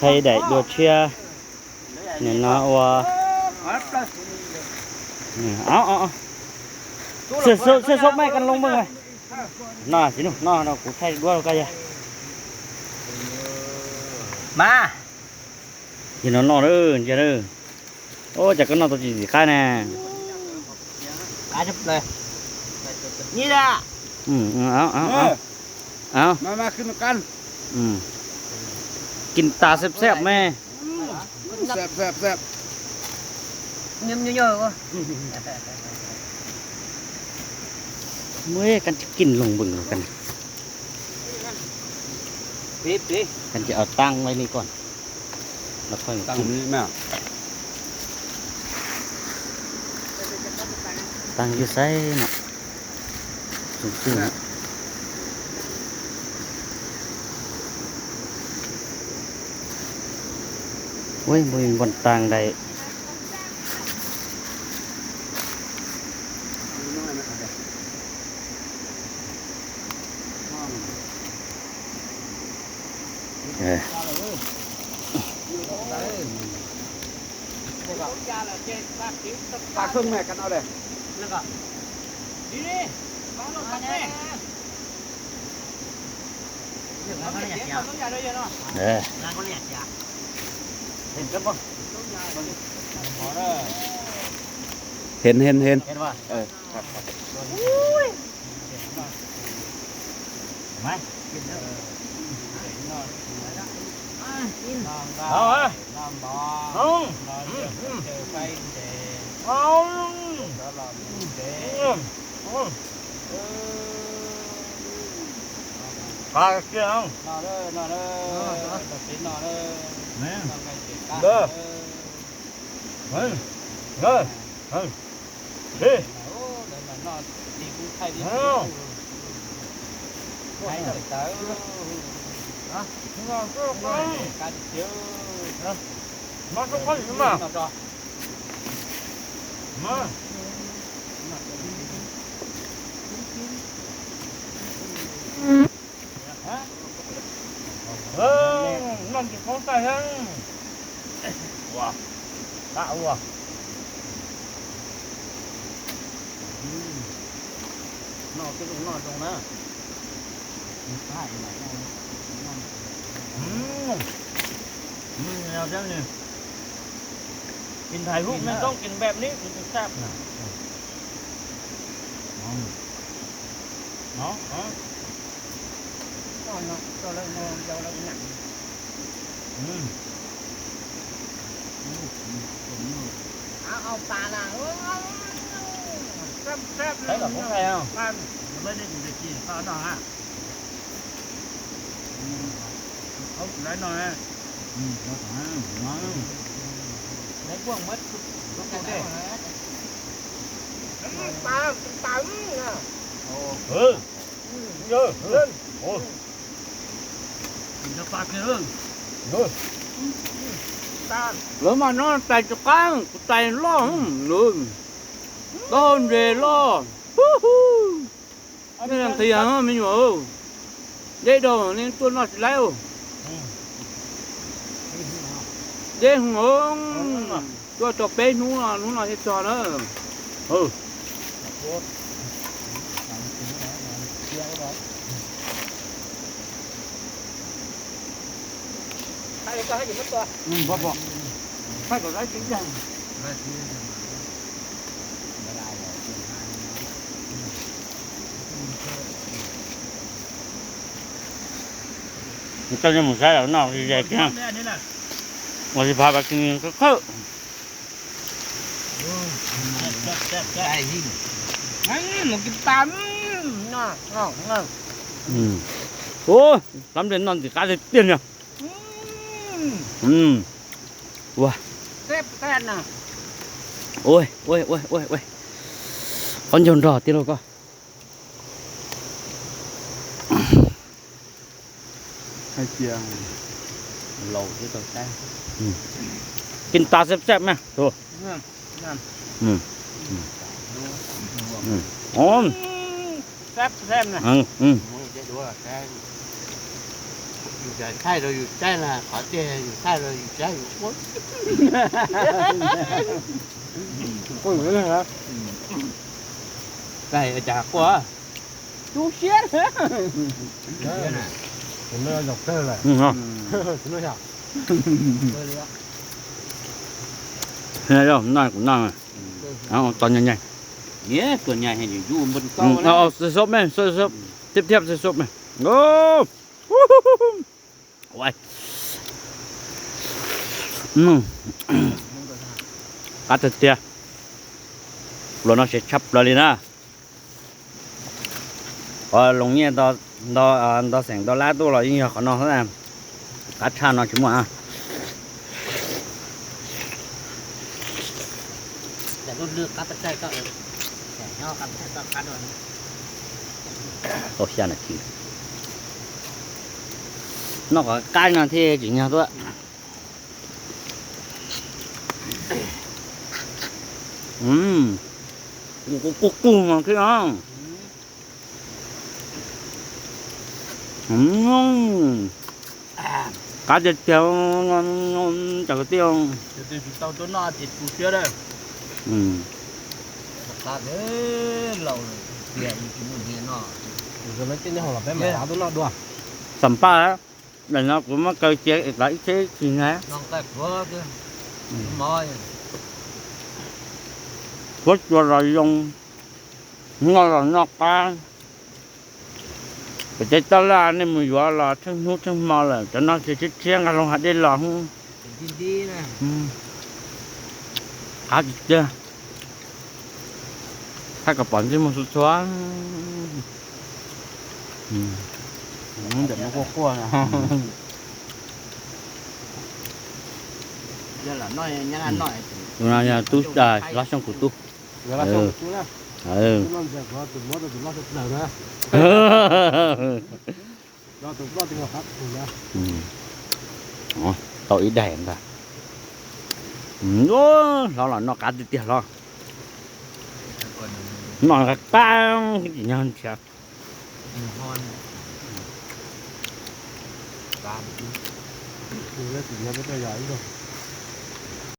Thaij daim dua tshiab. Nim no ua, xwb xub maj kas loo meej. No tsis no, no kuv thaij duab rau koj yog. Mas, yog no noj na, ntsia na. Ua cas koj noj tau tsis txim qab na. Kis tas xeeb xeeb me. Muaj kab tsis kis loo npeeg, kab tsis au tang li ko. Tang yus saib no. Ua npog npog tang dai. Hen hen hen. Noj tsis poob taij thiab. Ua, dab ua. Noj twb zoo noj zoo na. Kis thais hub me toob kis npem li kis sab na. Lawv mas no tais tsis qab, kuv tais loj, tau ntses loj. Nej leej twg yog me nyuam, deb dhau nej tuaj noj tsis laib. Deb hwv, tuaj tau peb hnub, hnub no thiaj txog na. Koj mus saib lawm no, ua tsis pha pas khawb. Ua, hlab nplej noj ntxim qab tiag tiag na. Ua, ua, ua, ua, ua, qhov ncauj nrog tiag lauj koj. Kis tas xeeb xeeb mas. Yus thaij rau yus saib na, qhov tiag yus thaij rau yus saib yus quaj. Quaj cas quaj. Tus siab. Noj kuv noj, tau nyag nyag. Xwb xub me, xwb xub, thiab thiab xwb xub me. Qab tiag tiag. Pluas no siav tshaj plaws li na. Qhov loos nyiaj nto xeem ntau lab tuaj los yeej yog qhov no xwb. Qab tshaj no tsis muaj. Tau xya nas this. Noj kom qab no thiaj tsim nyog tuaj. Qub qub mas thiab. Qab tiag tiag, cov kwv tij. Tsis tau tuaj noj ces tu siab lawm. Qab laus tiag, tsis muaj nyiaj noj. Xam paj, daim no kuv muab kaw cia es kav ib txhib tsis na. Huab cua los zoo, noj los noj qab. Pem tej taj laj nej mus yuav los tsheej hnub tsheej hmo lawm, cov no ces tshiab tshiab nqa hlo hav dej los. Qab tiag tiag. Thaij kom pom ntsej muag txhua txhua. Ntawm no quaj quaj. Tus no yog tub Hlob Xyooj kuv tub. Tau ib daim ntag. Hlob los noj qab tiag tiag hlob. Noj qab qab tsis nyog nrhiav.